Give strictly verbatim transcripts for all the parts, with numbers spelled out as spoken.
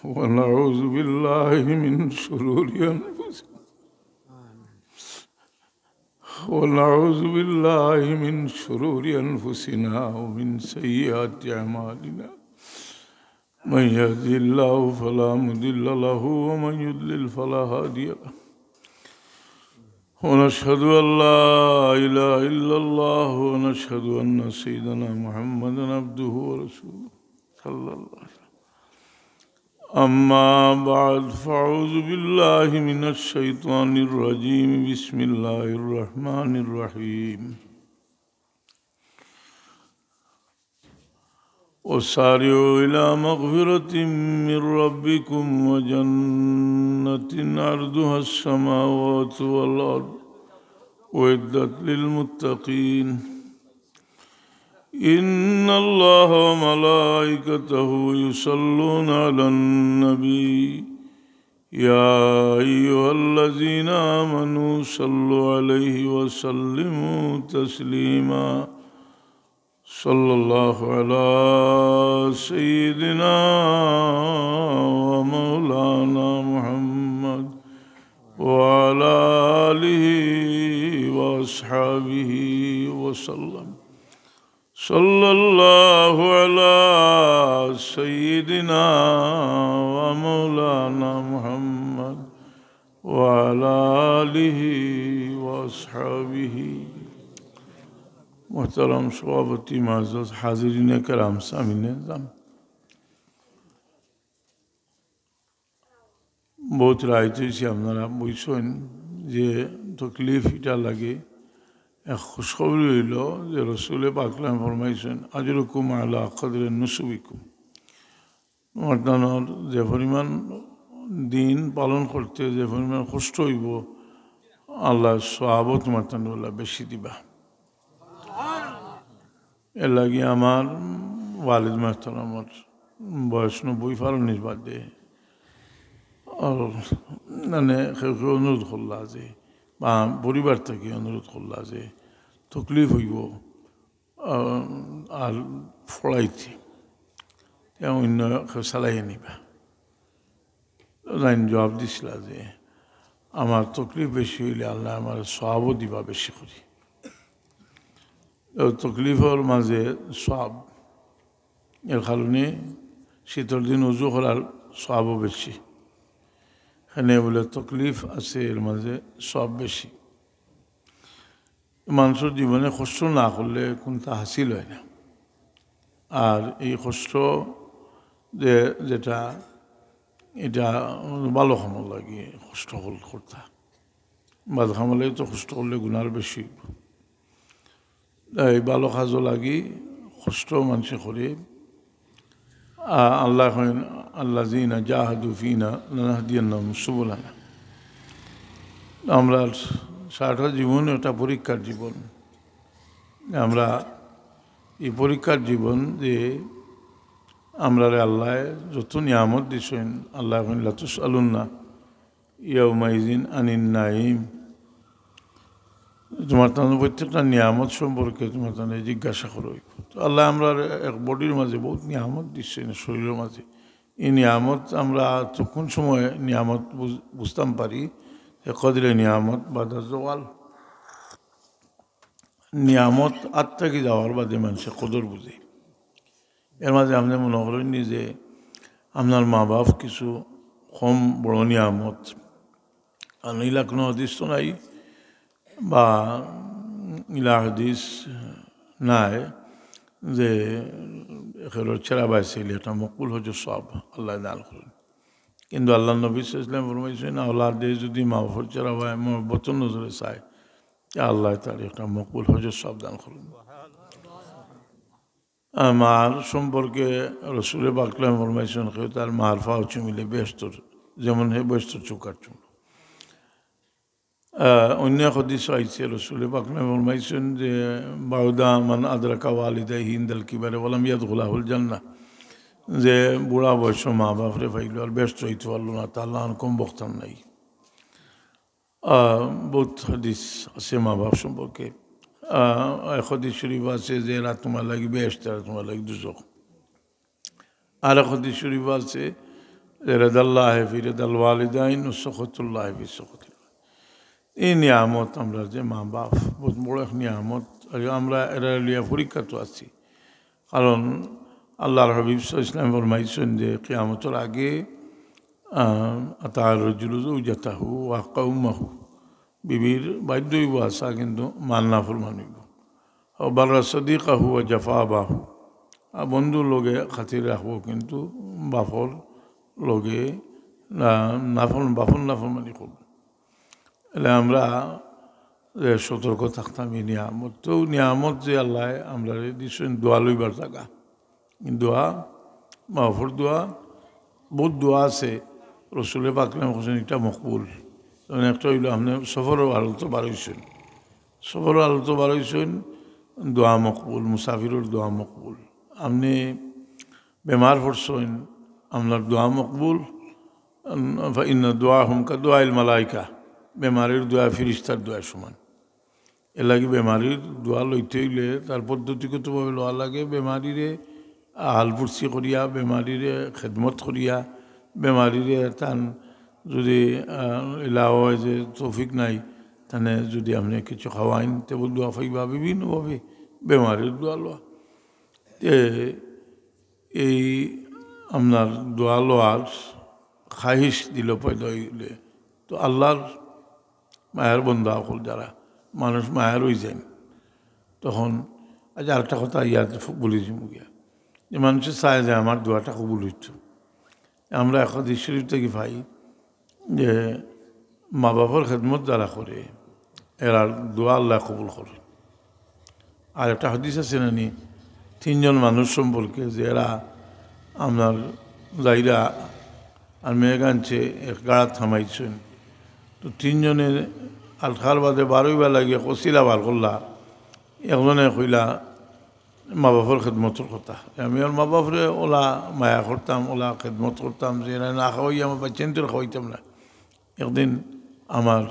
ونعوذ بالله من شرور أنفسنا، ونعوذ بالله من شرور أنفسنا ومن سيئات أعمالنا. من يهده الله فلا مضل له، ومن يضلل فلا هادي له. ونشهد أن لا إله إلا الله، ونشهد أن سيدنا محمدا عبده ورسوله، صلى الله عليه وسلم. أما بعد، فأعوذ بالله من الشيطان الرجيم. بسم الله الرحمن الرحيم. وسارعوا إلى مغفرة من ربكم وجنة عرضها السماوات والأرض، أعدت للمتقين. إن الله وملائكته يصلون على النبي، يا أيها الذين آمنوا صلوا عليه وسلموا تسليما. صلى الله على سيدنا ومولانا محمد وعلى آله وأصحابه وسلم. صلى الله على سيدنا ومولانا محمد وعلى آله وأصحابه. محترم সভাপতি, معزز حاضرین کرام، سامعین عزام، বউত রাইত অইছে, আপনারা বুঝছইন যে তকলিফ ইটা লাগে। এক খুশখবরি অইলো যে রসুলে পাকলাম ফরমাইছইন, "أجركم على قدر نسككم।" তুমার তানর যে পরিমাণ দিন পালন করতে যে পরিমাণ কষ্ট অইবো, আল্লায় সওয়াবও তুমার তানর বেশি দিবা। এর লাগি আমার ওয়ালিদ মোহতারামর বয়স নব্বই পার অনির বাদে, আর মানে কেউ কেউ অনুরোধ করলা যে, বা পরিবার থাকি অনুরোধ করলা যে তকলিফ অইবো, আহ, আর পড়াইতে, তে অন্য কেউ চালাইয়া নিবা। তাইন জবাব দিছলা যে, "আমার তকলিফ বেশি অইলে আল্লায় আমারে সওয়াবও দিবা বেশি করি।" তো তকলিফর মাঝে সওয়াব, এর কারণে শীতর দিন উজু করার সওয়াবও বেশি। এখানে বুলে তকলিফ আছে, এর মাঝে সওয়াব বেশি। মানষর জীবনে কষ্ট না করলে কুন্তা হাসিল অয় না। আর এই কষ্ট যে, যেটা, ইটা ভালা কামর লাগি কষ্ট কর-, করতা। বাদ কামর লাগি তো কষ্ট করলে গুনা বেশি অইবো। এই ভালা কাজর লাগি কষ্ট মানষে করে। আ-, আল্লায় কইন, "الذين جاهدوا فينا لنهدينهم سبلنا।" আমরার সারাটা জীবন একটা পরীক্ষার জীবন। আমরা এই পরীক্ষার জীবন যে আমরারে আল্লায় যত নিয়ামত দিছইন, আল্লায় কইন, "لتسألن يومئذ عن النعيم।" তুমার তানর প্রত্যেকটা নিয়ামত সম্পর্কে তুমার তানরে জিজ্ঞাসা করা অইবো। তো আল্লায় আমরার এক বডির মাঝে বউত নিয়ামত দিছইন, শরীরর মাঝে। এই নিয়ামত আমরা তো কুন সময় নিয়ামত বুঝ-, বুঝতাম পারি? এ কদরে নিয়ামত বাদা জওয়াল। নিয়ামত আত থাকি যাওয়ার বাদে মানষে কদর বুঝে। এর মাঝে আপনে মনে করইন নি যে আপনার মা বাপ কিছু কম বড় নিয়ামত? আর ইলা কুনু হাদিস তো নাই, বা ইলা হাদিস নাই যে এখেরর চেহারা বায় চাইলে একটা মকবুল হজর সওয়াব আল্লায় দান করইন। কিন্তু আল্লার নবী সাল্লাল্লাহু আলাইহি ওয়াসাল্লাম ফরমাইছইন, আওলাদে যদি মা বাপর চেহারা বায় মহব্বতর নজরে চায়, তে আল্লায় তারে একটা মকবুল হজর সওয়াব দান করইন। আর মার সম্পর্কে রসুলে পাক সাল্লাল্লাহু আলাইহি ওয়াসাল্লাম ফরমাইছইন, কেউ তার মার পাও চুমিলে বেহেস্তর, যেমন হে বেহেস্তর চৌকাঠ চুমলো। আহ, অন্য এক হাদিস আইছে, রসুলে পাক সাল্লাল্লাহু আলাইহি ওয়াসাল্লাম ফরমাইছইন যে, "بعد من أدرك والديه عند الكبر ولم يدخله الجنة।" যে বুড়া বয়সো মা বাপরে পাইলো আর বেহেস্ত যাইতো পারলো না, তার লাখান কমবখতার নাই। আহ, বউত হাদিস আছে মা বাপ সম্পর্কে। আহ, এক হাদিস শরীফ আছে যে, "এরা তুমার লাগি বেহেস্ত, এরা তুমার লাগি দুজখ।" আর এক হাদিস শরীফ আছে যে রেদাল্লাহে ফি রেদাল ওয়ালিদাইন ও সখতুল্লাহে ফি সখতুল্লাহ। এই নিয়ামত আমরা যে মা বাপ, বহুত বড় এক নিয়ামত। আর আমরা এরা লইয়া পরীক্ষাত আছি, কারণ আল্লাহর হাবিব সাল্লাল্লাহু আলাইহি ওয়াসাল্লাম ফরমাইছেন যে কিয়ামতর আগে, আহ, আতা রাজুলু জাওজাতাহু ওয়া কাউমাহু, বিবির বাধ্য অইব আসা, কিন্তু মার নাফরমান অইব। ও বাররা সদিকাহু ওয়া জাফা আবাহু, আর বন্ধুর লগে খাতির রাখবো, কিন্তু বাপর লগে না, নাফর-, বাপর নাফরমানি করবো। এলে আমরা যে সতর্ক থাকতাম এই নিয়ামত, তো নিয়ামত যে আল্লাহ আমরা দিচ্ছেন দোয়া লইবার জাগা, দোয়া, মাফর দোয়া, বহুত দোয়া আছে। রসুলে পাকলাম হোসেন এটা মকবুল। যেমন একটা হইল, আপনি সফর হালতো বার হইছেন, সফর হালতো বার হইছেন, দোয়া মকবুল, মুসাফিরর দোয়া মকবুল। আপনি বেমার পড়ছেন, আপনার দোয়া মকবুল। উম, ফাইন্না দোয়া হুমকা দোয়া ইল মালাইকা, বেমারির দোয়া ফিরিস্তার দোয়া সমান। এর লাগি বেমারির দোয়া লইতে হইলে তার পদ্ধতিগতভাবে লওয়া লাগে। বেমারিরে আহালপুরসি করিয়া, বেমারিরে খেদমত করিয়া, বেমারিরে তান যদি, আহ, ইলা হয় যে তৌফিক নাই, তানে যদি আপনি কিছু খাওয়াইন, তে দোয়া পাইবা। বিভিন্নভাবে বেমারির দোয়া লওয়া। তে এই আপনার দোয়া লওয়ার খাহিশ দিল পয়দা হইলে, তো আল্লাহর মায়ার বন্দা অকল যারা, মানুষ মায়ার হয়ে যায়। তখন আজ আরেকটা কথা ইয়াদ ফু-, বলি দিমু গিয়া, যে মানুষে চায় যে আমার দোয়াটা কবুল হইতো। আমরা এক হাদিস শরীফ থেকে পাই যে মা বাবার খেদমত যারা করে, এরার দোয়া আল্লাহ কবুল করে। আর একটা হাদিস আছে নানি, তিনজন মানুষ সম্পর্কে, যে এরা আপনার যাইরা আর মেঘ আনছে, এক গাড়াত থামাইছেন। তো তিনজনে আলখার বাদে বারোইবার লাগিয়া কছিলা বার করলা। একজনে কইলা, মা বাপর খেদমতর কথা। আমি আমার মা বাপরে ওলা মায়া করতাম, ওলা খেদমত করতাম, যে এরা না খাওয়াইয়া আমার বাচ্চাইন্তরে খাওয়াইতাম না। একদিন আমার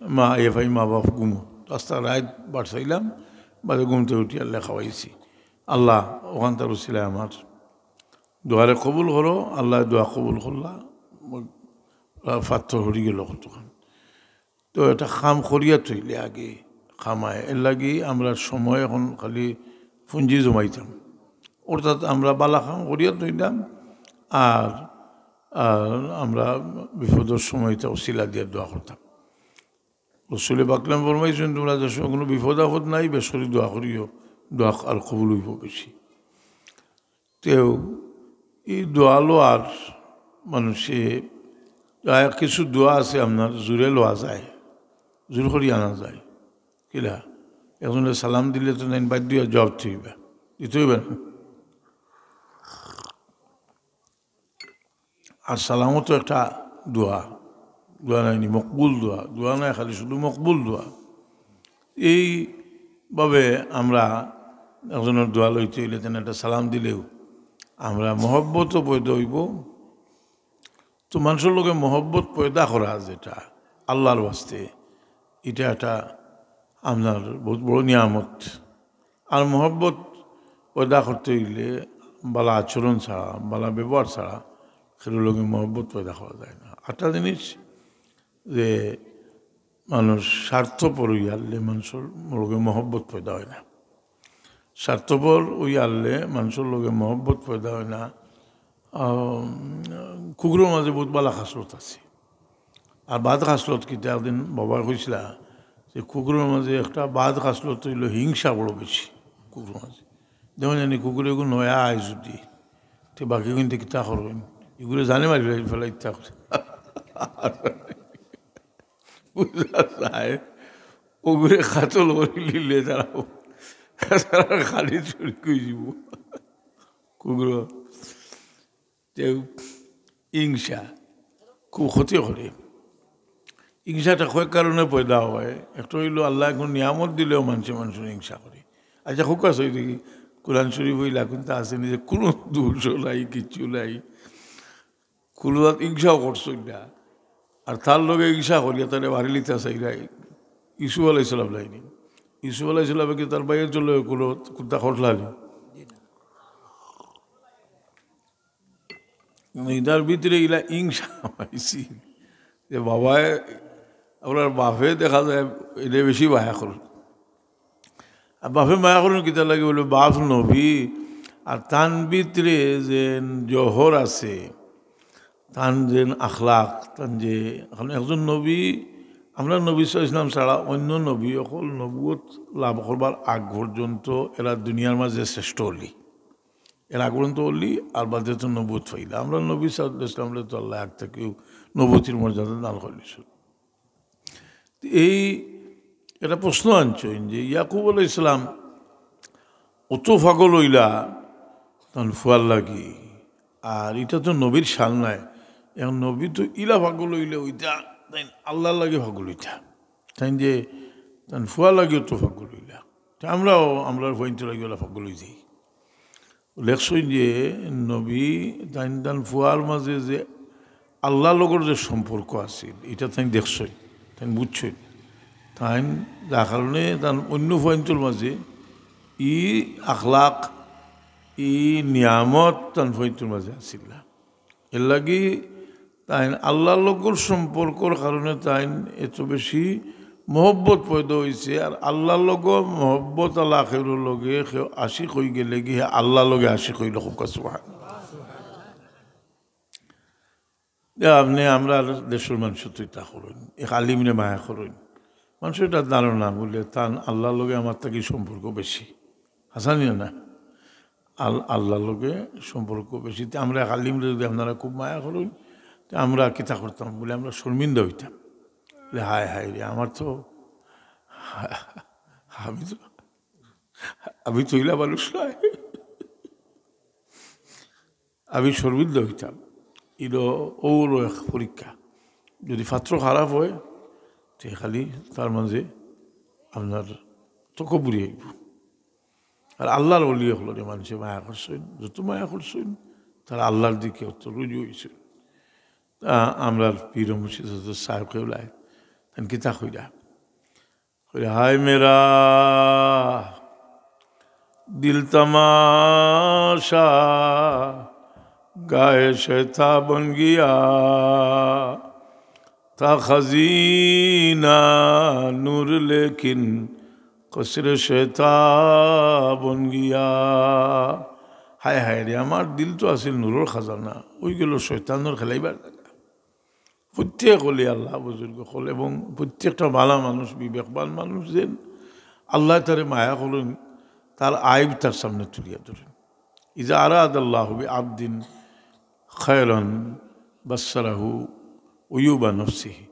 মা, এ ভাই মা বাপ ঘুমো, রাস্তা রাত বাড়ছাইলাম, বাদে ঘুমতে উঠি আল্লাহ খাওয়াইছি। আল্লাহ ওখান তার উছিলায় আমার দোয়ারে কবুল করো, আল্লাহ দোয়া কবুল করলা, ফাত্তর হরি গেল কতক্ষণ। তো এটা কাম করিয়া থইলে আগে কামায়। এর লাগি আমরা সময় এখন খালি পুঞ্জি জমাইতাম, অর্থাৎ আমরা বালা কাম করিয়া থইতাম, আর, আর আমরা বিপদর সময় এটা উছিলা দিয়া দোয়া করতাম। রসুলে পাকলাম ফরমাইছেন, তোমরা যে সময় কোনো বিপদ আপদ নাই, বেশ করে দোয়া করিও, দোয়া আর কবুল হইব বেশি। তেও এই দোয়া লওয়ার মানুষে, আহ, কিছু দোয়া আছে আপনার জোরে লওয়া যায়, জোর করি আনা যায়। কিলা? একজনে সালাম দিলে তো নাই, বাধ্য হইয়া জবাব দিতে হইবা, দিতে হইবা না? আর সালামও তো একটা দোয়া, দোয়া নাইনি, মকবুল দোয়া, দোয়া নাই খালি, শুধু মকবুল দোয়া। এইভাবে আমরা একজনের দোয়া লইতে হইলে তেন একটা সালাম দিলেও আমরা মহব্বতও পয়দা হইব। তো মানুষের লগে মহব্বত পয়দা করা যেটা আল্লাহর ওয়াস্তে, এটা একটা আপনার বহুত বড় নিয়ামত। আর মহব্বত পয়দা করতে হইলে বালা আচরণ ছাড়া, বালা ব্যবহার ছাড়া কেউর লগে মহব্বত পয়দা করা যায় না। আরেকটা জিনিস যে মানুষ স্বার্থপর হইয়া আনলে মানুষের লগে মহব্বত পয়দা হয় না। স্বার্থপর হইয়া আনলে মানুষের লগে মহব্বত পয়দা হয় না। আহ, কুকুরের মাঝে বহুত বালা খাসলত আছে। আর বাদ খাসলত কিতা, একদিন বাবায় কইছিলা যে কুকুরের মাঝে একটা বাদ খাসলত হইল হিংসা বড় বেশি কুকুরের মাঝে। যেমন জানি কুকুরে এগুলো নয়া আয় যদি, তে বাকি কিন্তু কিতা করবেন, এগুলো জানে মারি ফেলাই, ফেলাই ইচ্ছা করে। বুঝা যায়, ওগুলো কাতল করে নিলে তারা, তারা খালি চুরি করে দিব। কুকুর। তে হিংসা খুব ক্ষতি করে। হিংসাটা কয়েক কারণে পয়দা হয়। একটা হইল আল্লাহ এখন নিয়ামত দিলেও মানুষে মানুষের হিংসা করে। আচ্ছা, খুব কাছে দেখি, কোরআন শরীফ হইলা কিন্তু আছে নিজে কোনো দোষও নাই, কিচ্ছু নাই, কোনো জাত হিংসাও করছই না। আর তার লগে হিংসা করিয়া তারে বাড়ি লিতা চাইলাই। ইউসুফ আলাইহিস সালাম লাইনি। ইউসুফ আলাইহিস সালামে কি তার ভাইয়ের জন্য কোনো কুন্তা খটলানি? ইতার ভিতরে ইলা ইংসা পাইছি যে বাবায়, আমরার বাফে দেখা যায় ইলে বেশি মায়া করইন। আর বাফে মায়া করইন কিতার লাগি বুলে বাফ নবী, আর তান ভিতরে যে জহর আছে, তান যে আখলাক, তান যে, এখন একজন নবী, আমরার নবী সাল্লাল্লাহু আলাইহি ওয়াসাল্লাম ছাড়া অন্য নবী অকল নবুয়ত লাভ করবার আগ পর্যন্ত এরা দুনিয়ার মাঝে শ্রেষ্ঠ অলি। এর আগ পর্যন্ত অলি, আর বাদে তো নবুয়ত পাইলা। আমরার নবী সাল্লাল্লাহু আলাইহি ওয়াসাল্লামরে তো আল্লায় আগ থাকিউ নবুয়তির মর্যাদা দান করিলিছইন। এই একটা প্রশ্ন আনছইন যে ইয়াকুব আলাইহিস সালাম অত পাগল অইলা তান ফুয়ার লাগি, আর ইটা তো নবীর শান নায়। এখন নবী তো ইলা পাগল অইলে অইতা, তাইন আল্লাহর লাগি পাগল অইতা, তাইন যে তান ফুয়ার লাগি অত পাগল অইলা, তে আমরাও আমরার ফুয়াইন্তর লাগি অলা পাগল অই যাই। লেখছইন যে নবী তাইন তান ফুয়ার মাঝে যে আল্লাহর লগর যে সম্পর্ক আছিল, ইটা তাইন দেখছইন, তাইন বুঝছইন। তাইন যার কারণে তান অন্য ফুয়াইন্তর মাঝে ই আখলাক, ই নিয়ামত তান ফুয়াইন্তর মাঝে আছিল না। এর লাগি তাইন আল্লাহর লগর সম্পর্কর কারণে তাইন এত বেশি মহব্বত পয়দা অইছে। আর আল্লাহর লগে মহব্বত আলা খেউর লগে কেউ আশিক অই গেলে গিয়া আল্লাহর লগে আশিক অইল। খুব সুবহান। আপনি আমরার দেশর মানুষ তো ইতা করইন, এক আলিমরে মায়া করইন, মানুষর একটা ধারণা বুলে তান আল্লাহর লগে আমার থাকি সম্পর্ক বেশি। হাছা নি না? আল-, আল্লাহর লগে সম্পর্ক বেশি। তে আমরা এক আলিমরে যদি আপনারা খুব মায়া করইন, তে আমরা কিতা করতাম? বুলে আমরা শর্মিন্দা অইতাম। বুলে, "হায় হায় রে, আমার তো, আমি তো, আমি তো ইলা মানুষ নায়।" আমি শর্মিন্দা অইতাম। ইলো অউলো এক পরীক্ষা। যদি পাত্র খারাপ অয়, তে খালি তার মাঝে আপনার তকব্বুরি আইব। আর আল্লাহর অলি অকলরে মানষে মায়া করছইন, যত মায়া করছইন, তারা আল্লাহর দিকে অত রুজু অইছইন। তা আমরার পীর মুর্শিদ হযরত সাহেব কেবলায় তান কিতা কইরা, কইরা, "হায় মেরা দিল তামাশা, গায়ে শয়তা বন গিয়া, তা খাজিনা নূর লেকিন কসরে শয়তা বন গিয়া।" হায় হায় রে, আমার দিল তো আছিল নূরর খাজানা, অই গেল শয়তানর খেলাইবার জাগা। প্রত্যেক অলি আল্লাহ বুজুর্গ অকল এবং প্রত্যেকটা ভালা মানুষ, বিবেকবান মানুষ যেন আল্লায় তারে মায়া করইন, তার আইব তার সামনে তুলিয়া ধরইন। ইজা আরাদাল্লাহু বিআবদিন খায়রান বাসসারাহু উয়ুবা নাফসিহি।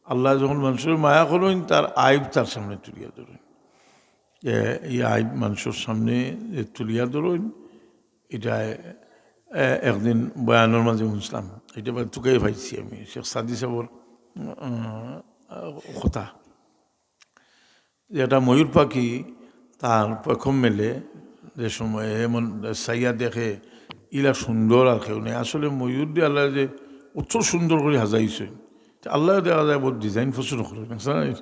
আল্লায় যখন মানষরে মায়া করইন, তার আইব তার সামনে তুলিয়া ধরইন। এ, ই আইব মানষর সামনে যে তুলিয়া ধরইন, ইটা, এ, একদিন বয়ানর মাঝে হুনছিলাম, ইটা বা তুকাই পাইছি আমি, শেখ সাদি সাহেবর, উম, কথা। যে একটা ময়ূর পাখি তার পেখম মেলে, যে সময় এমন চাইয়া দেখে, ইলা সুন্দর আর কেউ নেই। আসলে ময়ূর দিয়া আল্লায় যে অত সুন্দর করি হাজাইছে, তে আল্লায় দেখা যায় বহুত design পছন্দ করে, বুঝছো না?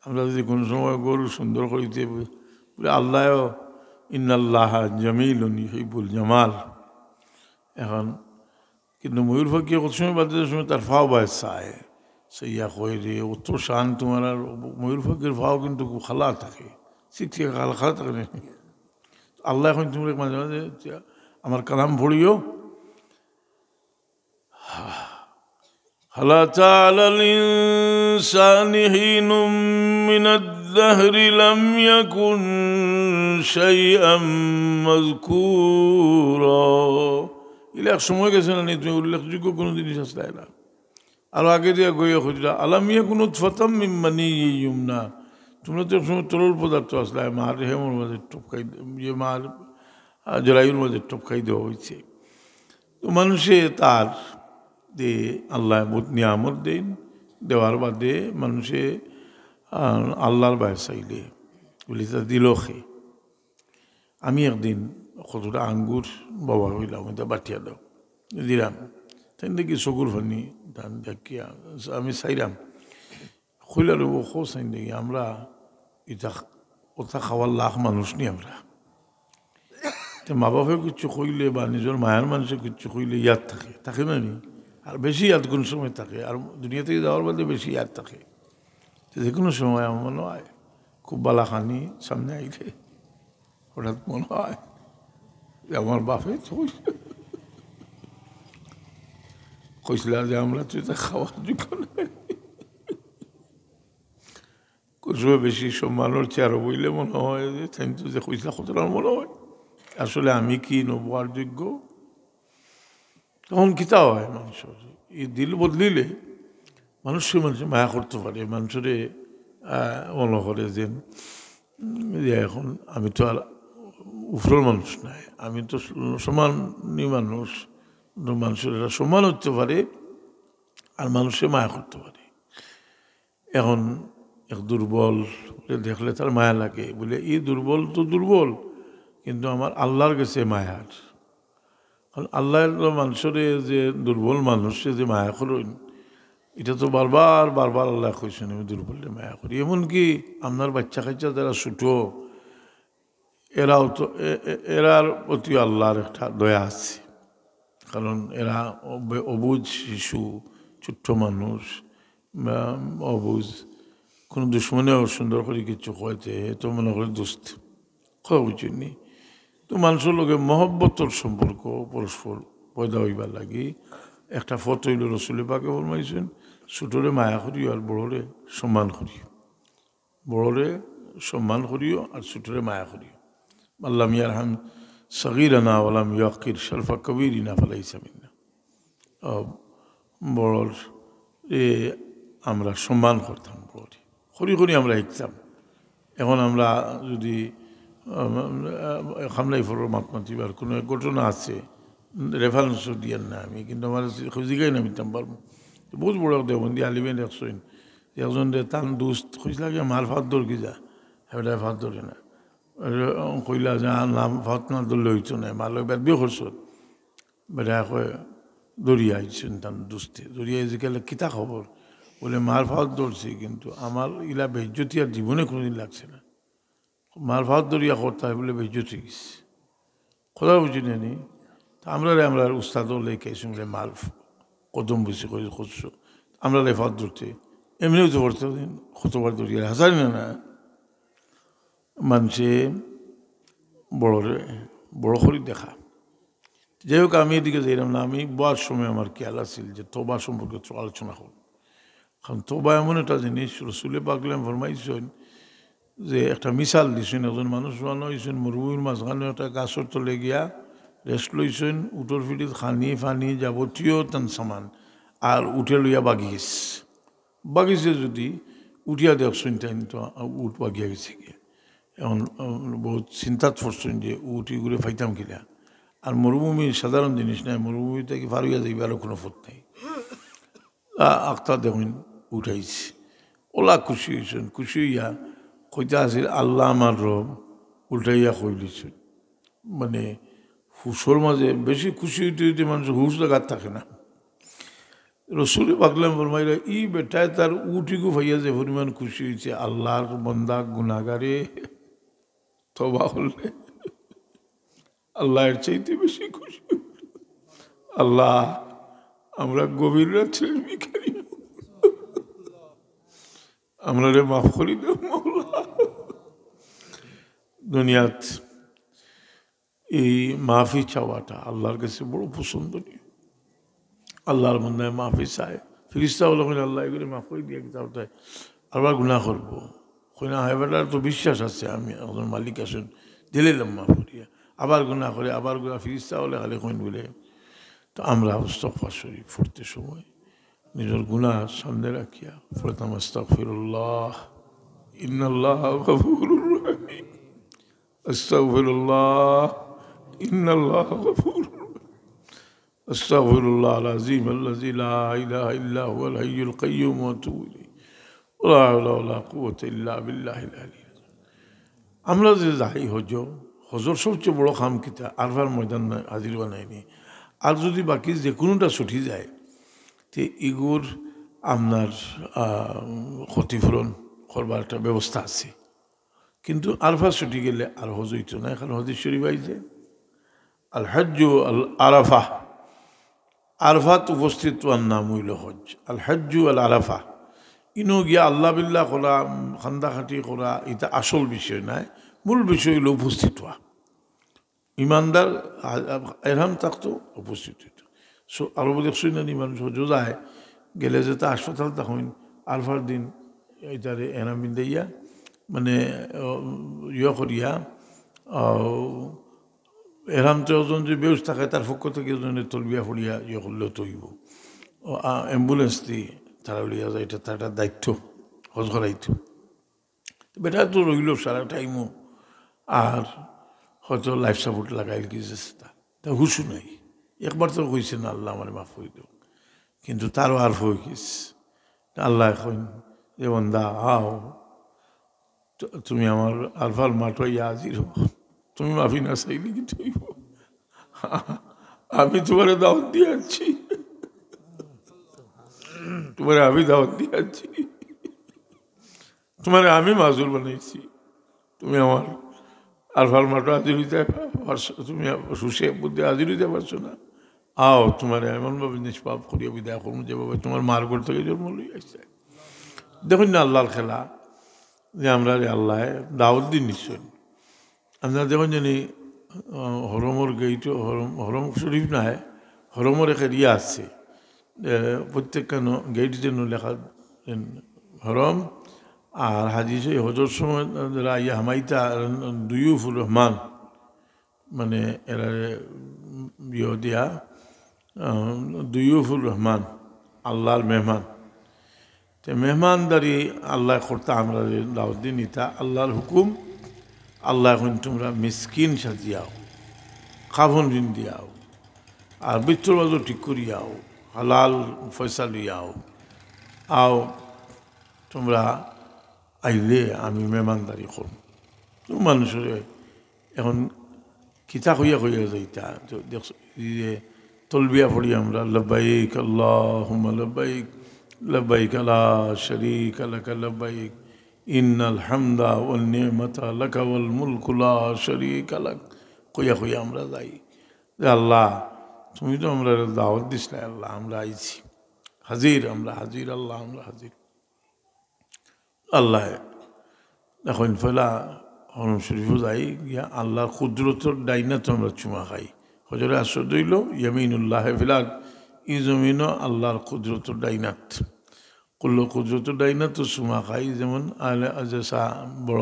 আমরা যদি কোনো সময় গরু সুন্দর করিতে বুলে, আল্লায়ও, "ইন্নাল্লাহা জামিলুন ইউহিব্বুল জামাল।" এখন কিন্তু ময়ূর পাখি কত সময় বাদে সময় তার ফাও বায় চায়, চাইয়া কয়, "রে, অত শান তোমার।" আর ময়ূর পাখির ফাও কিন্তু খুব খালা থাকে, ঠিক ঠিক খালা, খালা থাকে না। আল্লায় এখন তুমি মাঝে মাঝে আমার কালাম পড়িও, "হাল আতা আলাল ইনসানি হিনুম মিনাদ দাহরি লাম ইয়াকুন শাইআম মাযকুরা।" ইলা এক সময় গেছে না নি, তুমি উল্লেখযোগ্য কোনো জিনিস আসলে না। আর আগে দিয়া গইয়া খুঁজলা, "আলাম ইয়াকু নুতফাতাম মিন মানিয়্যিন ইউমনা।" তোমরা তো এক সময় তরল পদার্থ আসলে, মার রেহেমর মাঝে টপকাই, ইয়ে মার, আহ, জরায়ুর মাঝে টপকাই দেওয়া হয়েছে। তো মানষে তার যে আল্লায় বহুত নিয়ামত দেইন, দেওয়ার বাদে মানষে, আহ, আল্লাহর বায় চাইলে, বুলে তা দিল খে। আমি একদিন কতটা আঙ্গুর বাবা হইলাম, এটা বাটিয়া দাও, দিলাম। তাইন দেখি চকুর পানি, তান দেখিয়া আমি চাইলাম। কইলা রে, ও খোঁজ চাইন দেখি, আমরা ইটা, ওটা খাওয়ার লাখ মানুষ নি আমরা। তে মা বাপে কিচ্ছু কইলে বা নিজর মায়ার মানুষে কিচ্ছু কইলে ইয়াদ থাকে, থাকে না নি? আর বেশি ইয়াদ কোন সময় থাকে? আর দুনিয়া থাকি যাওয়ার বাদে বেশি ইয়াদ থাকে। তো যে কোনো সময় আমার মনে হয় খুব বালা খানি সামনে আইলে হঠাৎ মনে হয় যে আমার বাপে তো কইছিলা যে আমরা তো এটা খাওয়ার যোগ্য নয়। কোন সময় বেশি সম্মানর চেয়ারো বইলে মনে হয় যে তাইন তো যে কইছিলা কতটা মনে হয় আসলে আমি কি নবুয়ার যোগ্য। তখন কিতা হয় মানুষর? এই দিল বদলিলে মানুষে মানুষে মায়া করতে পারে, মানুষরে, আহ, মনে করে যে, উম, যে এখন আমি তো আর উপরর মানুষ নাই, আমি তো সমানই মানুষ, তো মানুষর একটা সম্মান হইতে পারে, আর মানুষে মায়া করতে পারে। এখন এক দুর্বল দেখলে তার মায়া লাগে, বলে, "এই দুর্বল তো দুর্বল, কিন্তু আমার আল্লাহর গেছে মায়ার।" কারণ আল্লাহ তো মানুষরে যে দুর্বল মানুষরে যে মায়া করইন, এটা তো বারবার, বারবার আল্লাহ কইছেন, "আমি দুর্বলরে মায়া করি।" এমনকি আপনার বাচ্চা কাচ্চা যারা ছোট, এরাও তো, এ-, এ-, এরার প্রতি আল্লাহর একটা দয়া আছে, কারণ এরা অব-, অবুঝ শিশু, ছোট্ট মানুষ, বা অবুঝ, কোনো দুশ্মনেও সুন্দর করে কিছু কইতে, এ তো মনে করে দোস্ত, কথা বুঝছেন নি? তো মানুষর লগে মহব্বতর সম্পর্ক পরস্পর পয়দা হইবার লাগি একটা পথ হইল, রসুলে পাকে ফরমাইছেন, "ছোটরে মায়া করিও আর বড়রে সম্মান করিও।" বড়রে সম্মান করিও আর ছোটরে মায়া করিও। "মাল্লাম ইয়ারহাম সগীরানা ওয়ালাম ইয়াকির শরফা কবিরিনা ফালাইসা মিন্না।" আহ, বড়র এ আমরা সম্মান করতাম, বড়রে। করি করি আমরা শিখতাম। এখন আমরা যদি, আহ, খামলাই ফরর মাত মাতিবার কোনো এক ঘটনা আছে, রেফারেন্স দিয়ার না আমি, কিন্তু আমার জিগাই না মিতাম পারবো। বহুত বড় দেওবন্দি আলিমে দেখছইন, একজন যে তান দুস্ত কইসলা গিয়া মার ফাত ধর কি যা, হেটা ফাত ধরে না। কইলা যে, "আর নাম ফাত না ধরলে হইতো না, মার লগে বেদবিও করছো।" বেটা কয়, "দরিয়া আইছেন তান দুস্তে।" দরিয়া আইছে গেলে, "কিতা খবর?" বলে, "মার ফাত ধরছি, কিন্তু আমার ইলা বেইজ্জতি আর জীবনে কোনোদিন লাগছে না।" মার ফাত ধরিয়া করতে হয় বলে বেইজ্জতি গেছে। কথা বুঝি নেনি? তা আমরা রে, আমরা উস্তাদ হলে কে শুনলে মার ফ-, কদম বুঝি করি করছো। আমরা রে ফাত ধরতে, এমনিও তো করতে দিন, কতবার ধরিয়া হাজারি না, না। মানষে বড়রে, বড় করি দেখা। যাই হোক, আমি এদিকে যাইলাম না, আমি বওয়ার সময় আমার খেয়াল আছিল যে তওবা সম্পর্কে একটু আলোচনা করব। কারণ তওবা এমন একটা জিনিস, রসুলে পাকলাম ফরমাইছেন যে একটা মিসাল দিছেন, একজন মানুষ রওয়ানা হইছেন মরুভূমির মাঝখানে একটা গাছর তলে গিয়া রেস্ট লইছেন, উটর ফিটিত খানি, পানি, যাবতীয় তান সামান, আর উটে লইয়া বাগি গেছে। বাগিছে যদি উঠিয়া দেখছইন তাইন তো উট বাগিয়া গেছে গিয়া। এখন, আহ, বহুত চিন্তাত পড়ছইন যে উট ইগুরে পাইতাম কিলা। আর মরুভূমি সাধারণ জিনিস নাই, মরুভূমি থাকি পার হইয়া যাইবার আর কোনো পথ নাই। আ-, আখতা দেখইন উট আইছে। ওলা খুশি হইছেন, খুশি হইয়া কইতা আছিল, "আল্লাহ আমার রব", উল্টাইয়া কইলিছেন। মানে, হুশর মাঝে বেশি খুশি হইতে হইতে মানুষর হুশ লাগাত থাকে না। রসুলে পাকলাম ফরমাইলা, "ই বেটায় তার উটিগু পাইয়া যে পরিমাণ খুশি হইছে, আল্লাহর বন্দা গুনাগারে তওবা করলে আল্লাহ এর চাইতে বেশি খুশি হইল।" আল্লাহ, আমরা গভীর রাত্রের ভিখারি, আমরারে মাফ করি দাও মাওলা। দুনিয়াত এই মাফি চাওয়াটা আল্লাহর কাছে বড় পছন্দনীয়। আল্লাহর বন্দায় মাফি চায়, ফিরিস্তা বলে, "আল্লাহ এগুলি মাফ করে দিয়ে কিতাব দেয়, আবার গুনাহ করবো।" কই না, "হ্যাঁ, বেটার তো বিশ্বাস আছে, আমি একজন মালিক আছেন, দিলাইলাম মাফ করিয়া।" আবার গুনাহ করে, আবার গুনাহ, ফিরিস্তা বলে খালি কইন বলে। তো আমরা ইস্তেগফার শরীফ পড়তে সময় নিজর গুনাহ সামনে রাখিয়া পড়তাম, "আস্তাগফিরুল্লাহ, ইন্নাল্লাহ গফুরুর রহিম।" أستغفر الله، إن الله غفور رحيم. أستغفر الله العظيم الذي لا إله إلا هو الحي القيوم وأتوب إليه. ولا حول ولا قوة إلا بالله العلي العظيم. আমরা যে যাই হজ, হজর সবচেয়ে বড় কাম কিতা? আরফার ময়দান হাজির বানাইনি। আর যদি বাকি যে কোনোটা ছুটি যায়, তে ইগুর আপনার, আহ, ক্ষতিপূরণ করবার একটা ব্যবস্থা আছে। কিন্তু আরফা ছুটি গেলে আর হজ হইতো না। এখন হাদিস শরীফ আইছে, আল হজ্জু আল আরাফা। আরাফাত উপস্থিত অওয়ার নাম অইলো হজ। আল হজ্জু আল আরাফা। ইনো গিয়া আল্লাহ বিল্লাহ করা, কান্দাকাটি করা, ইটা আসল বিষয় নায়। মূল বিষয় অইলো উপস্থিত অওয়া। ইমানদার আ-, আ-, এহরাম থাকতো, উপস্থিত অইতো। So, আরবো দেখছইন না নি, মানুষ হজ্জো যায়, গেলে যেতা হাসপাতাল থাকইন, আরাফার দিন ইতারে এহরাম পিন্দাইয়া, মানে, অ, ইয়ে করিয়া, অ, এহরাম তো একজন যদি বেহুশ থাকে, তার পক্ষ থাকি একজনে তলবিয়া পড়িয়া ইয়ে করলেও তো অইবো। অ, আ, ambulance দি তারা লইয়া যায়, ইটা তার একটা দায়িত্ব, হজ করাইতো। তো বেটা তো রইলো সারা টাইমও, আর হয়তো life support লাগাইল কি যেতা, তার হুশও নাই। একবার তো কইছে না, "আল্লাহ, আমারে মাফ করি দেও।" কিন্তু তারও আরাফা অইগেছে। আল্লায় কইন যে, "বান্দা, আও, তু-, তুমি আমার আরাফার মাঠো আইয়া হাজির হও। তুমি মাফি না চাইলে কিতা অইবো? আমি তুমারে দাওয়াত দিয়া আনছি। তুমারে আমি দাওয়াত দিয়া আনছি।" তুমারে আমি মাজুর বানাইছি, তুমি আমার আরাফার মাঠো হাজির অইতায় পারছো, তুমি সুশে বুদ্ধি হাজির অইতায় পারছো না। আও, তুমারে এমনভাবে নিষ্পাপ করিয়া বিদায় করমু, যেভাবে তুমার মার ঘর থাকি জন্ম লইয়া আইছায়। দেখইন না আল্লাহর খেলা, যে আমরারে আল্লায় দাওয়াত দিন নিশ্চয়। আপনারা দেখইন জানি, আহ, হরমর গেইট, হরম, হরম শরীফ নায়, হরমর এক area আছে। এ, প্রত্যেকখানো গেইট যেন লেখা, এন, হরম। আর হাদিসে হজর সময় যারা আইয়া হামাইতা, দুয়ুফুর রহমান, মানে এরা, উম, ইয়ে দিয়া, আহ, দুয়ুফুর রহমান, আল্লাহর মেহমান। তে মেহমানদারি আল্লায় করতা, আমরারে দাওয়াত দিন ইতা আল্লাহর হুকুম। আল্লায় কইন, "তুমরা মিসকিন সাজিয়াও, কাফন পিন্দিয়াও, আর ভিতর বাজু ঠিক করিয়াও, হালাল পয়সা লইয়াও, আও, তুমরা আইলে আমি মেহমানদারি করমু।" তো মানুষরে এখন কিতা কইয়া কইয়া যাইতা? তো দেখছো, এই যে তলবিয়া পড়ি আমরা, "লব্বাইক আল্লাহুম্মা লব্বাইক, লব্বাইক লা শারীকা লাকা লব্বাইক, ইন্নাল হামদা ওয়ান নি'মাতা লাকা ওয়াল মুলকু লা শারীকা লাক", কইয়া কইয়া আমরা যাই যে, "আল্লাহ, তুমি তো আমরারে দাওয়াত দিছলায়, আল্লাহ, আমরা আইছি, হাজির, আমরা হাজির, আল্লাহ, আমরা হাজির।" আল্লায় এখন পয়লা হরম শরীফো যাই, গিয়া আল্লাহর কুদরতর ডাইনাতো আমরা চুমা খাই। হজরে আসওয়াদ অইলো ইয়ামিনুল্লাহ ফিল আরদ, ই জমিনো আল্লাহর কুদরতর ডাইনাত। কুল্লো কুদরতর ডাইনাতো চুমা খাই, যেমন আলে, যে সা-, বড়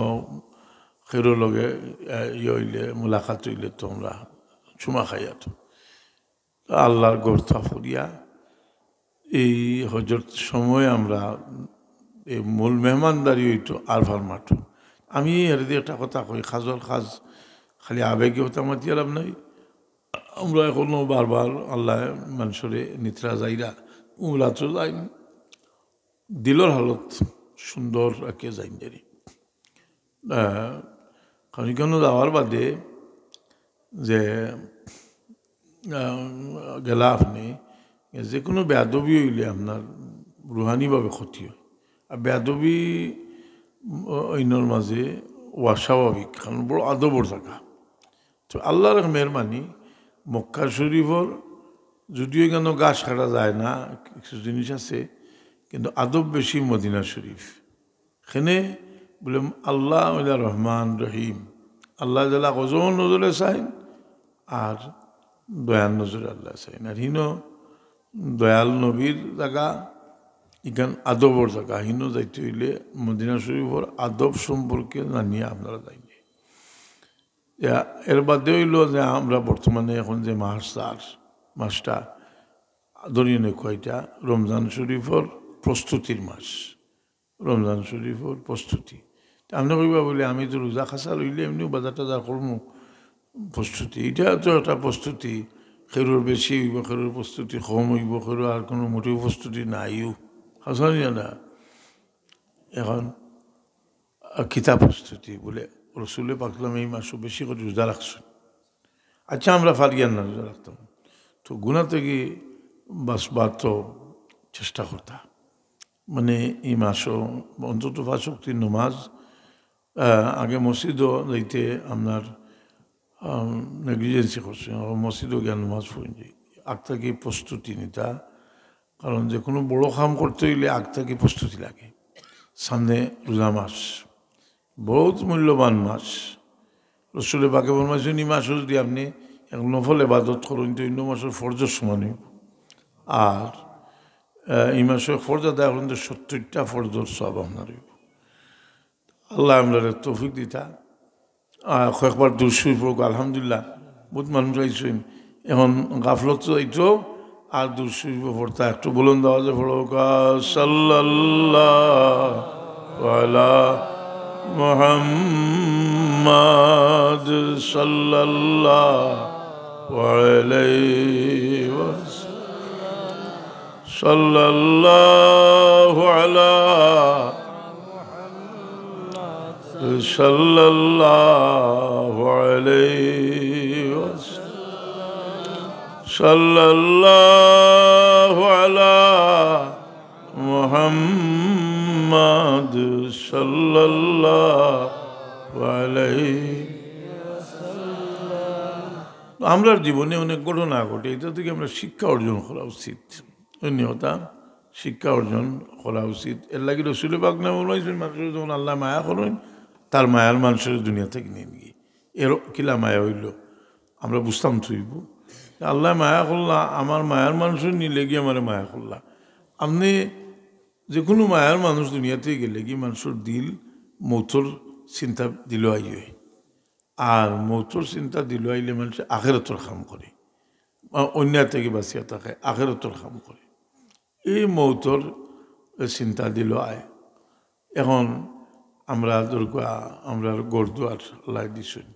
খেরো লগে, এ, ইয়ে অইলে, মুলাকাত অইলে তো আমরা চুমা খাই আর। আল্লাহর ঘর থাপড়িয়া এই হজর সময় আমরা এই মূল মেহমানদারি অইতো আরফার মাঠো। আমি এর দিয়া একটা কথা কই, কাজর কাজ খালি আবেগে কথা মাতিয়া লাভ নাই। আমরা এখনো বারবার আল্লায় মানুষরে নিতরা যাইরা, উমরাতো যাইন, দিলর হালত সুন্দর রাখিয়া যাইন জানি। আহ, কারণ ইখানো যাওয়ার বাদে যে, আহ, গেলা আপনে, যে কোনো বেয়াদবি অইলে আপনার রুহানিভাবে ক্ষতি অয়। আর বেয়াদবি, উম, অইনর মাঝে অস্বাভাবিক, কারণ বড় আদবর জাগা। তো আল্লাহর এক মেহেরবানি, মক্কা শরীফর যদিও ইখানো ঘাস কাটা যায় না, কিছু জিনিস আছে, কিন্তু আদব বেশি মদিনা শরীফ। কেনে বুলে আল্লাহ অইলা রহমান রহিম, আল্লাহ তাআলা গজব নজরে চাইন আর দয়ার নজরে আল্লায় চাইন। আর হিনো দয়াল নবীর জাগা, ইখান আদবর জাগা। হিনো যাইতে অইলে মদিনা শরীফর আদব সম্পর্কে জানিয়া আপনারা যাইন। ইয়া, এর বাদে অইলো যে আমরা বর্তমানে এখন যে মাস, চার মাসটা ধরিয়া নেই কয়টা, রমজান শরীফর প্রস্তুতির মাস, রমজান শরীফর প্রস্তুতি। তে আপনে কইবা বুলে, "আমি তো রোজা খাসা লইলে এমনিও বাজার টাজার করমু, প্রস্তুতি।" ইটা তো একটা প্রস্তুতি, কেউর বেশি অইবো, কেউর প্রস্তুতি কম অইবো, কেউর আর কোনো মোটেও প্রস্তুতি নাইও। হাছা নি না? এখন আর কিতা প্রস্তুতি? বুলে, রসুলে পাক সাল্লাল্লাহু আলাইহি ওয়াসাল্লাম এই মাসো বেশি করি রোজা রাখছইন। আচ্ছা, আমরা পারিয়ার না রোজা রাখতাম, তো গুনা থাকি বাঁচবার তো চেষ্টা করতা। মানে, এই মাসো অন্তত পাঁচ ওয়াক্ত নমাজ, আহ, আগে মসজিদো যাইতে আপনার নেগলিজেন্সি করছি, আমরা মসজিদও গিয়া নামাজ পড়ি। আগ থাকি প্রস্তুতি নিতা, কারণ যে কোনো বড় কাম করতে অইলে আগ থাকি প্রস্তুতি লাগে। সামনে রোজা মাস, বহুত মূল্যবান মাস। রসুলে পাকে ফরমাইছইন, ই মাসো যদি আপনে এক নফল ইবাদত করইন, তে অইন্য মাসর ফরজর সমান অইবো। আর, আহ, ই মাসো এক ফরজ আদায় করইন, তে সত্তইরটা ফরজর সওয়াব আপনার অইবো। আল্লায় আমরারে তৌফিক দিতা। আহ, কয়েকবার দুরূদ শরীফ পড়ুক, আলহামদুলিল্লাহ, বহুত মানুষ আইছইন। এখন গাফলত যাইতো, আর দুরূদ শরীফ পড়তা, একটু বুলন্দ আওয়াজে পড়ুক, সাল্লাল্লাহু আলা মুহাম্মাদ সাল্লাল্লাহু আলাইহি ওয়াসাল্লাম। সাল্লাল্লাহু আলা, সাল্লাল্লাহু আলাইহি ওয়াসাল্লাম। সাল্লাল্লাহু আলা মুহাম্মাদ সাল্লাল্লাহু আলাইহি। আমরার জীবনে অনেক ঘটনা ঘটে, ইটা থাকি আমরার শিক্ষা অর্জন করা উচিত। অইন্য কথা, শিক্ষা অর্জন করা উচিত। এরলাগি রসুলে পাক না ফরমাইছইন, মানুষরে যখন আল্লায় মায়া করইন, তার মায়ার মানুষরে দুনিয়া থাকি নিয়া নেইন। এর কিলা মায়া অইলো, আমরা বুঝতাম তো অইবো। আল্লায় মায়া করলা, আমার মায়ার মানুষরে নিলেগি আমারে মায়া করলা। আপনে যে কোনো মায়ার মানুষ দুনিয়া থাকি গেলেগি মানুষর দিল মৌতর চিন্তা দিলো আইয়ে। আর মৌতর চিন্তা দিলো আইলে মানষে আখেরাতর কাম করে, আ, অন্যায় থাকি বাঁচিয়া থাকে, আখেরাতর কাম করে। ই মৌতর চিন্তা দিলো আয়। এখন আমরা ধরুকা, আমরার ঘর দুয়ার আল্লায় দিছইন।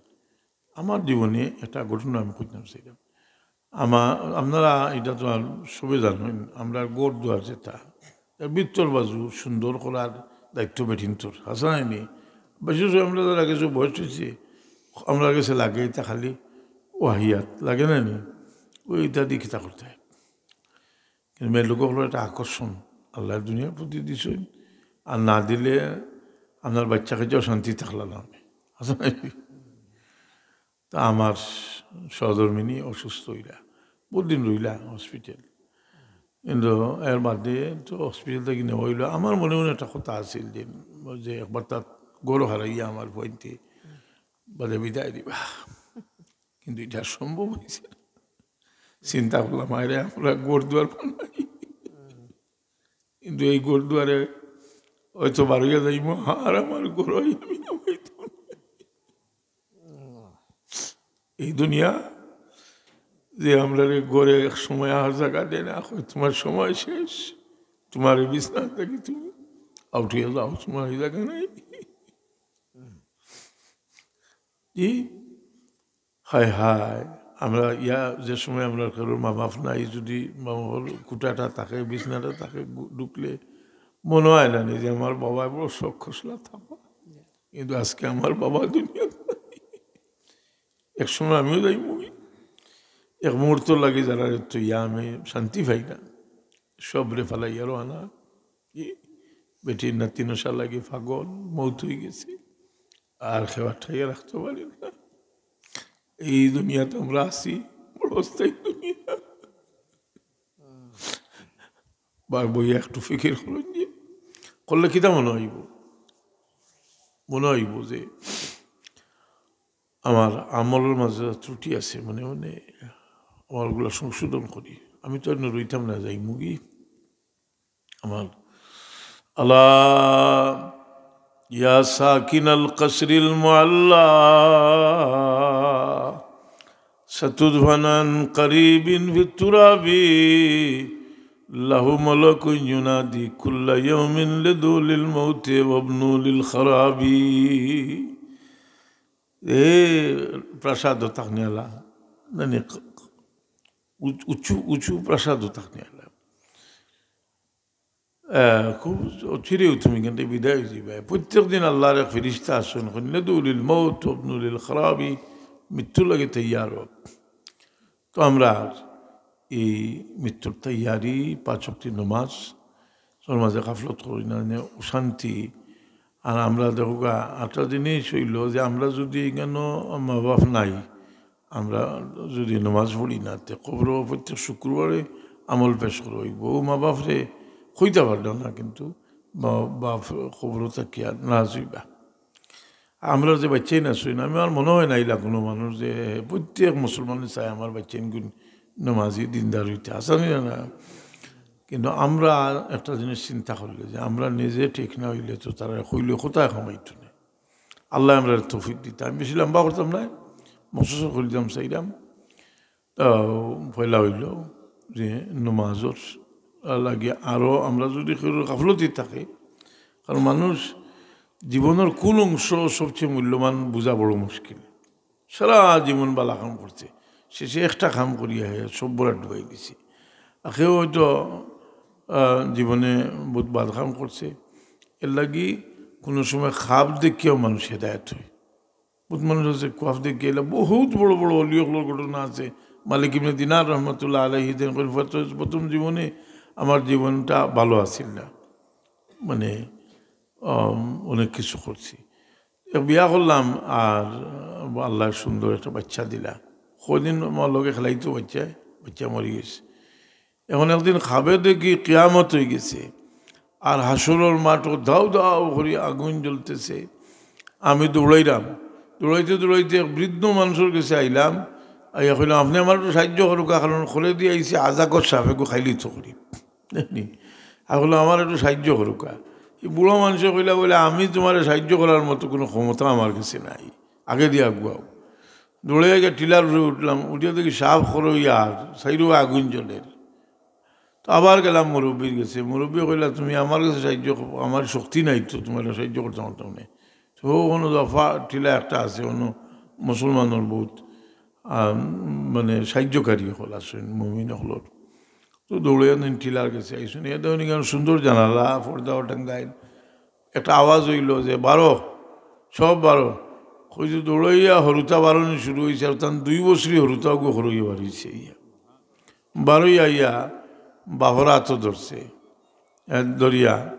আমার জীবনে একটা ঘটনা আমি কইতাম চাইরাম। আমা-, আপনারা ইটা তো আর সবে জানইন, আমরার ঘর দুয়ার যেটা, এর ভিতর বাজু সুন্দর করার দায়িত্ব বেটিন্তর, হাছা নায়নি? বিশেষ করি আমরা যারা কিছু বয়স অইছে, আমরার গেছে লাগে ইটা খালি ওয়াহিয়াত, লাগে নায়নি? অউ ইটা দি কিতা করতে অয়? কিন্তু মেয়েলোক অকলর একটা আকর্ষণ আল্লায় দুনিয়ার প্রতি দিছইন, আর না দিলে আপনার বাইচ্চা কাইচ্চা অশান্তি থাকলা না আমি, হাছা নায়নি? তা আমার সহধর্মিনী অসুস্থ অইলা, বহুত দিন রইলা হসপিটাল। কিন্তু এর বাদে তো হসপিটাল থাকি নেওয়া অইলো। আমার মনে মনে একটা কথা আছিল যে, যে একবার তার ঘর হারাইয়া আমার পয়েন্টে বাদে বিদায় দিবা, কিন্তু ইটা সম্ভব অইছে না। চিন্তা করলাম, আরে আমরা ঘর দুয়ার বানাই, কিন্তু এই ঘর দুয়ারে হয়তো বারইয়া যাইমু, আর আমার ঘর আমি নামাইতাম না। এই দুনিয়া যে আমরারে ঘরে এক সময় আহার জাগা দেয় না, কয়, "তোমার সময় শেষ, তোমার এই বিছনা থাকি তুমি আউট অইয়া যাও, তোমার এই জাগা নাই।" জি, হায় হায়, আমরা ইয়া, যে সময় আমরার কারোর মা বাপ নাই, যদি মা বাপর কুটাটা থাকে, বিছনাটা থাকে, গু-, ঢুকলে মনো অয় না নি যে আমার বাবা বড় শখ খসলা থাকবা, কিন্তু আজকে আমার বাবা দুনিয়াত নাই। এক সময় আমিও যাইমুগি, এক মুহূর্ত লাগি যারারে থইয়া আমি শান্তি পাই না, সবরে ফালাইয়া রওয়ানা। কি? বেটির নাতি নশা লাগি পাগল, মউত অইগেছে, আর কেউ আটকাইয়া রাখতো পারে না। এই দুনিয়াত আমরা আছি, বড় অস্থায়ী দুনিয়া। বার বইয়া একটু ফিকির করইন যে, করলে কিতা মনো অইবো? মনো অইবো যে আমার আমলর মাঝে ত্রুটি আছে, মনে মনে আমলগুলা সংশোধন করি। আমি তো অইন্য রইতাম না, যাইমুগি। আমার আলা ইয়া সাকিনাল কসরিল মুআল্লা, সাতুদফানান করিবিন ফিত তুরাবি, লাহু মালাকুন ইউনাদি কুল্লা ইয়াউমিন লিদুলিল মাউতি ওয়াবনু লিল খারাবি। এ প্রাসাদ থাকনেওয়ালা, মানে, উঁচু, উঁচু প্রাসাদ থাকনেওয়ালা। আহ, খুব চিরেউ তুমি কিন্তু বিদায় অইযিবায়। প্রত্যেক দিন আল্লাহর এক ফিরিস্তা আসইন, কইন, "লিদুলিল মাউত ওয়াবনু লিল খারাবি", মৃত্যুর লাগি তৈয়ার অও। তো আমরা এই মৃত্যুর তৈয়ারি, পাঁচ ওয়াক্ত নমাজ, ওর মাঝে গাফলত করি না, মানে অশান্তি। আর আমরা দেখো গা, একটা জিনিস অইলো যে আমরা যদি ইখানো মা বাপ নাই, আমরা যুদি নমাজ পড়ি না, তে কবরো প্রত্যেক শুক্রবারে আমল পেশ করা অইবো। অউ মা বাপরে কইতা পারলা না, কিন্তু বা-, বাপ কবরো থাকিয়া নারাজ অইবা। আমরা যে বাচ্চাইন আছইন, আমি, আমার মনো অয় না ইলা কুনু মানুষ যে প্রত্যেক মুসলমানে চায় আমার বাচ্চাইনগুন নমাজি দিনদার অইতা। আছইন না? কিন্তু আমরা একটা জিনিস চিন্তা করি যে আমরা নিজে ঠিক না অইলে তো তারা কইলে কোথায় কমাইতো না। আল্লায় আমরারে তৌফিক দিতা। আমি বেশি লম্বা করতাম নায়, মখসুস করিতাম চাইরাম। আহ, পয়লা অইলো যে নমাজর লাগি আরো আমরা যুদি কেউর গাফলতি থাকে, কারণ মানুষ জীবনর কুন অংশ সবচেয়ে মূল্যবান বুঝা বড় মুশকিল। সারা জীবন বালা কাম করছে, শেষে একটা কাম করিয়া হে সব বরাত ডুবাই দিছে। আর কেউ হয়তো, আহ, জীবনে বহুত বাদ কাম করছে, এর লাগি কুনু সময় খাব দেখিয়াও মানুষ হেদায়েত অয়। বহুত মানুষ আছে, খাব দেখিয়া, বহুত বড় বড় অলি অকলর ঘটনা আছে। মালিক ইবনে দিনার রহমতুল্লাহ আলাইহি যেন করি, "প্রথম জীবনে আমার জীবনটা ভালো আছিল না, মানে, আম, অনেক কিছু করছি। এক বিয়া করলাম, আর আল্লায় সুন্দর একটা বাচ্চা দিলা। কয়দিন আমার লগে খেলাইতো বাচ্চায়, বাচ্চা মরি গেছে। এখন একদিন খাবে দেখি কিয়ামত অই গেছে, আর হাশরর মাঠো দাউ দাউ করি আগুন জ্বলতেছে। আমি দৌড়াইলাম, দৌড়াইতে দৌড়াইতে এক বৃদ্ধ মানুষর গেছে আইলাম, আইয়া কইলাম, 'আপনে আমার একটু সাহায্য করুক্কা, কারণ খোলে দিয়া আইছি, আজাগর সাপে গু খাইলিতো করি।' আমি কইলাম, 'আমার একটু সাহায্য করুক্কা।' এই বুড়া মানুষে কইলা বলে, 'আমি তোমারে সাহায্য করার মতো কুনু ক্ষমতা আমার গেছে নাই, আগে দিয়া আগুয়াও।' দৌড়াইয়া গিয়া টিলার উপরে উঠলাম, উঠিয়া দেখি সাপ খরইয়া আর সাইডো আগুন জ্বলের। তো আবার গেলাম মুরব্বির গেছে, মুরব্বি কইলা, 'তুমি আমার গেছে সাহায্য করো, আমার শক্তি নাই তো, তোমারে সাহায্য করতাম পারতাম না।' তো অনো দফা টিলা একটা আছে, অনো মুসলমানর বহুত, আহ, মানে, সাহায্যকারী অকল আছইন, মুমিন অকলর। তো দৌড়াইয়া দিন টিলার গেছে আইছইন, এ দেখইন ইখান সুন্দর জানালা, পর্দাও টাঙ্গাইল। একটা আওয়াজ অইলো যে, "বারো, সব বারো।" কইছে দৌড়াইয়া হুরুতা বারনি শুরু অইছে, আর তান দুই বছরি হুরুতা গু খরইয়া বারইছে। বারইয়া আইয়া বাফর আতো ধরছে, এ, ধরিয়া,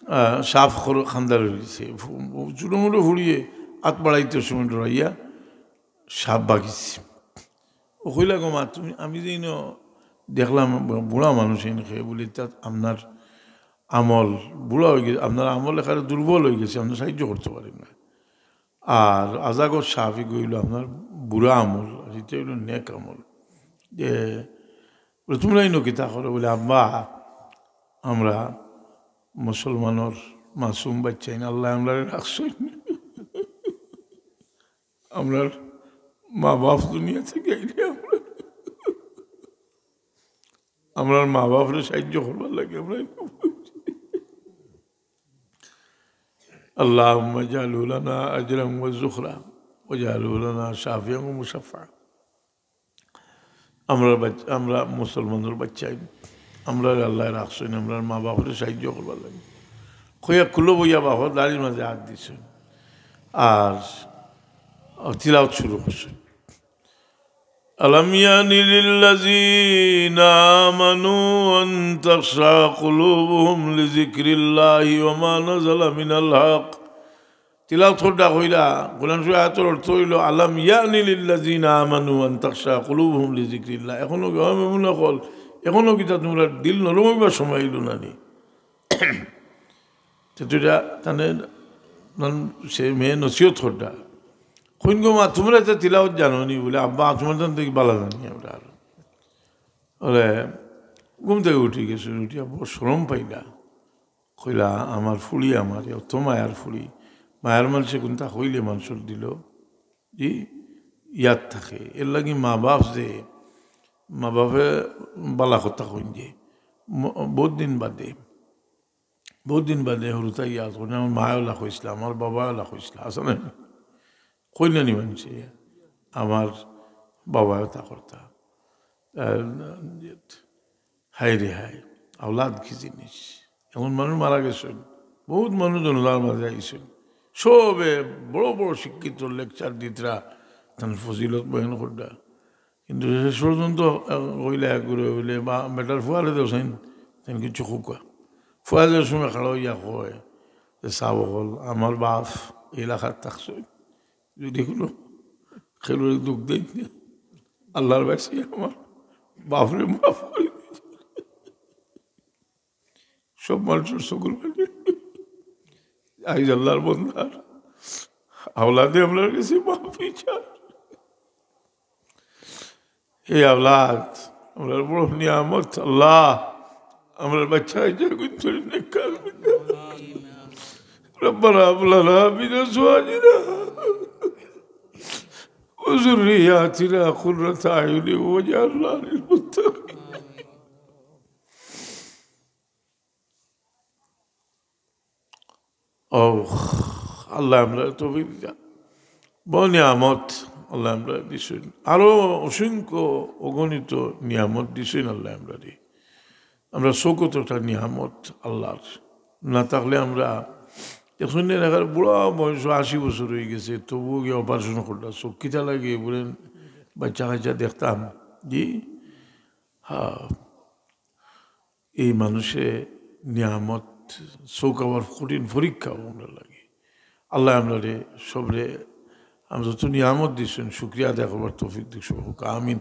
আহ, সাপ খর-, খান্দার অইছে। ফু-, ছোটো মোটো ফুড়িয়ে আত বাড়াইতে সময় ডরাইয়া সাপ বাগিছে। ও কইলা, "গো মা, তুমি, আমি যে ইনো দেখলাম বুড়া মানুষ ইনকে বলি, তা আপনার আমল বুড়া অই গেছে, আপনার আমল একেবারে দুর্বল অই গেছে, আপনে সাহায্য করতে পারেন না। আর আজাগর সাপে গু অইলো আপনার বুড়া আমল, আর ইটা অইলো নেক আমল।" যে বলে, "তোমরা ইনো কিতা করো?" বলে, "আব্বা, আমরা মুসলমানর মাসুম বাচ্চাইন, আল্লায় আমরারে রাখছইন।" আমরার মা বাপ দুনিয়া থাকি আইলে আমরা, আমরার মা বাপরে সাহায্য করবার লাগি আমরা اللهم اجعله لنا أجرا وذخرا واجعله لنا شافعا ومشفعا। আমরা বাচ-, আমরা মুসলমানর বাচ্চাইন, আমরারে আল্লায় রাখছইন, আমরার মা বাপরে সাহায্য করবার লাগি। কইয়া কুলো বইয়া বাপর দাড়ির মাঝে হাত দিছইন, আর তিলাওত শুরু করছইন। ألم يأن للذين آمنوا أن تخشع قلوبهم لذكر الله وما نزل من الحق। তিলাওত কররা কইরা, কোরআন শরীফ আয়াতর অর্থ অইলো, "ألم يأن للذين آمنوا أن تخشع قلوبهم لذكر الله।" এখনো কি, ও মুমিন অকল, এখনো কিতা তোমরার দিল নরম অইবার সময় আইলো না নি? তে তুইরা তানে, তান সে মেয়ে নসিহত কররা। কইন, "গো মা, তোমরা তো তিলাওত জানো নি?" বলে, "আব্বা, তোমার জান থাকি বালা জানি আমরা আরো।" বলে, ঘুম থাকি উঠি গেছে, উঠিয়া বড় শরম পাইলা। কইলা, "আমার ফুড়ি, আমার অত মায়ার ফুড়ি, মায়ার মানষে কুন্তা কইলে মানষর দিলো, জি, ইয়াদ থাকে।" এর লাগি মা বাপ যে, মা বাপে বালা কথা কইন যে, ম-, বহুত দিন বাদে, বহুত দিন বাদে হুরুতায় ইয়াদ করইন, "আমার মায়ও অলা কইছলা, আমার বাবায়ও অলা কইছলা।" আছে না? কইন না নি মানষে, "আমার বাবায়ও তা করতা।" আহ, হায় রে হায়, আওলাদ কি জিনিস। এমন মানুষ মারা গেছইন, বহুত মানুষ জানাজার মাঝে আইছইন, সবে বড় বড় শিক্ষিত lecture দিতরা, তান ফজিলত বয়ান কররা। কিন্তু শেষ পর্যন্ত, আহ, কইলা এক গুরু বলে, "বা বেটার ফুয়ারে দেও চাইন, তাইন কিছু কউক্কা।" ফুয়া যে সময় খাড়া অইয়া কয় যে, "সাব অকল, আমার বাপ এই এলাকাত থাকছইন, যুদি কুনু কেউরে দুখ দেইন, আল্লাহর কাছে আমার বাপরে মাফ করি দিও। সব মানুষের চকুর পানি। আইজ আল্লাহর বন্দার আওলাদে আমরার কাছে মাফি চায়। এই আওলাদ আমরার বড় নিয়ামত। আল্লাহ, আমরার বাচ্চা কাচ্চা গুনতরি নেককার। ربنا هب لنا من أزواجنا وذرياتنا قرة أعين واجعلنا للمتقين. ও আল্লাহ, আমরা তৌফিক দিতা। বড় নিয়ামত আল্লাহ আমরা দিছইন, আরো অসংখ্য অগণিত নিয়ামত দিছইন আল্লাহ আমরা। আমরা চকুত একটা নিয়ামত আল্লাহর, না থাকলে আমরা এখন এলাকার বুড়া বয়স, আশি বছর হয়ে গেছে, তবুও গিয়া অপারেশন করলা, চোখ কিতা লাগে বলেন, বাচ্চা কাচ্চা দেখতাম। জি, হ্যাঁ, এই মানুষে নিয়ামত, চোখ আবার কঠিন পরীক্ষা আমরা লাগে। আল্লাহ আমরারে সবরে, আমরা যত নিয়ামত দিচ্ছেন, শুকরিয়া আদায় করবার তৌফিক দিক সব হোক। আমিন।